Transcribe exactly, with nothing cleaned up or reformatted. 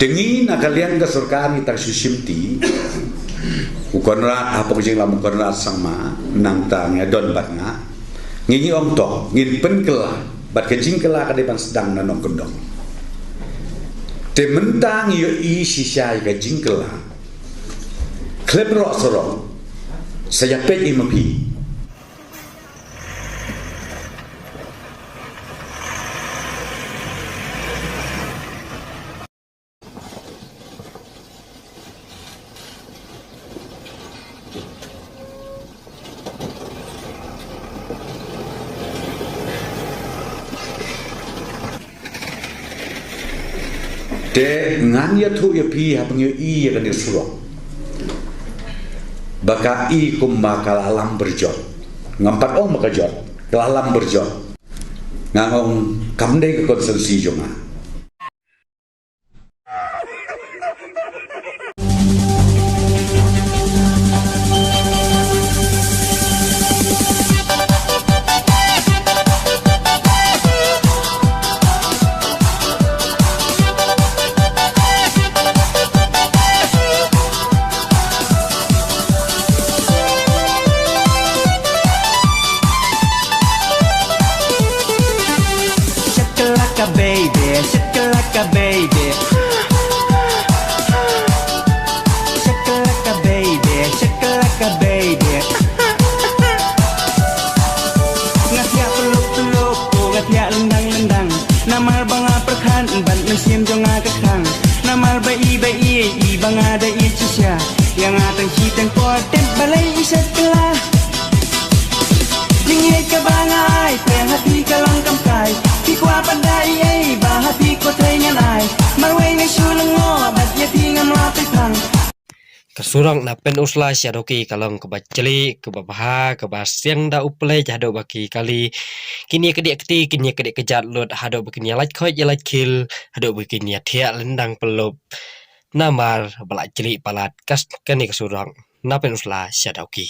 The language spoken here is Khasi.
Te ngi na ka liang ka sorkar ngi tang shu shimti, u Conrad, ha pdeng jinglam u Conrad Sangma, nangta ngi don bad nga. Ngi ngi ong to, ngin pynkylla, bad ka jingkylla ka dei ban sdang na Nongkyndong. Te mynta ngi ïohi shisha ïa ka jingkylla. Khlem roh sarong, sa ïa peit ïa ma phi. Te ngan ïathuh ïa phi haba ngi ïohi ïa kane ka surok. Ba ka i kumba ka la lam byrjot. Ngam pat ong ba ka jot. Ka la lam byrjot. Nga ong kam dei ka constituency jong nga. Shakalaka baby, shakalaka baby. Shakalaka baby, shakalaka baby. Nga thiah pynlup pynlup, oh, nga thiah lyndang lyndang. Namar ba nga pyrkhat bad mynsiem jong nga ka khang. Namar ba i ba i, i ba nga da i shisha. Ïa nga tang shi tang por, tep balei i shet kylla. Jingïeit kaba nga ai, pyrshah ha phi ka long kam kai. Phi kwah pat da ei ei, ba ha phi ko trei ngan ai. Marwei nga shu lyngngoh, bad ïa phi ngam lah pyrshang. Ka surok na Pynursla Shadawki ka long kaba jli, kaba bha, kaba siang da u pynleit haduh ba ki kali. Kine ka dei kti, kine ka dei ka jat lut, haduh ba kine lait khoit ïa lait khil, haduh ba kine thiah lyndang pynlup. Namar ba la jli palat kas kane ka surok na Pynursla Shadawki.